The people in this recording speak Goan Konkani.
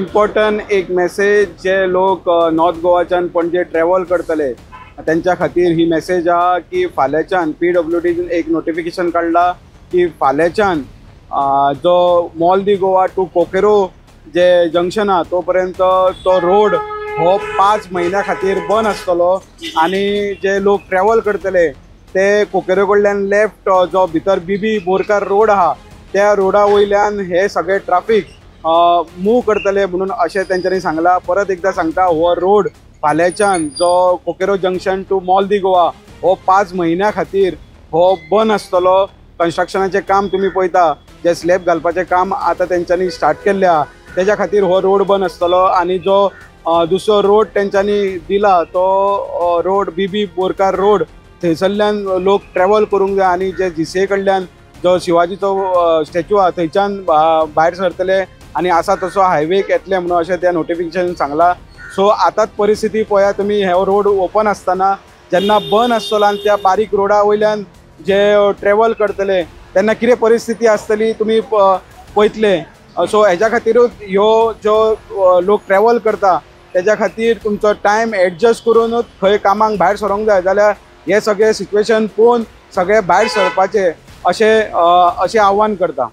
इम्पॉर्टंट एक मॅसेज, जे लोक नॉर्थ गोवाच्यान पणजे ट्रॅव्हल करतले तेंच्या खातीर ही मॅसेज आहा की फाल्यांच्यान पीडब्ल्यूडीन एक नोटिफिकेशन काडला की फाल्यांच्यान जो मॉल दी गोवा टू कोकेरो जे जंक्शन आहा तो पर्यंत तो रोड हो 5 म्हयन्या खातीर बंद आसतलो आनी जे लोक ट्रॅव्हल करतले ते कोकेरो कडल्यान लेफ्ट जो भितर बीबी बोरकार रोड आहा त्या रोडा वयल्यान हे सगळे ट्राफीक मूव करतले म्हणून अशें तेंच्यांनी सांगलां। परत एकदां सांगता, हो रोड फाल्यांच्यान जो कोकेरो जंक्शन टू मॉल दी गोवा हो 5 म्हयन्या खातीर हो बंद आसतलो। कन्स्ट्रक्शनाचें काम तुमी पळयता, जे स्लॅब घालपाचें काम आतां तेंच्यांनी स्टार्ट केल्लें आहा तेज्या खातीर हो रोड बंद आसतलो। आनी जो दुसरो रोड तेंच्यांनी दिला तो रोड बीबी बोरकार रोड, थंयसरल्यान लोक ट्रॅव्हल करूंक जाय आनी जे जीसीए कडल्यान जो शिवाजीचो स्टॅच्यू आहा थंयच्यान भायर सरतले आनी आसा तसो हायवेक येतले म्हणून अशें त्या नोटिफिकेशन सांगलां। सो आतांच परिस्थिती पळया तुमी, हो रोड ओपन आसतना जेन्ना बंद आसतलो आनी त्या बारीक रोडा वयल्यान जे ट्रॅव्हल करतले तेन्ना कितें परिस्थिती आसतली तुमी पळयतले। सो हेज्या खातीरूच ह्यो ज्यो लोक ट्रॅव्हल करता तेज्या खातीर तुमचो टायम एडजस्ट करूनच खंय कामाक भायर सरोंक जाय, जाल्यार हे सगळे सिच्युएशन पळोवन सगळे भायर सरपाचे अशें अशें आव्हान करता।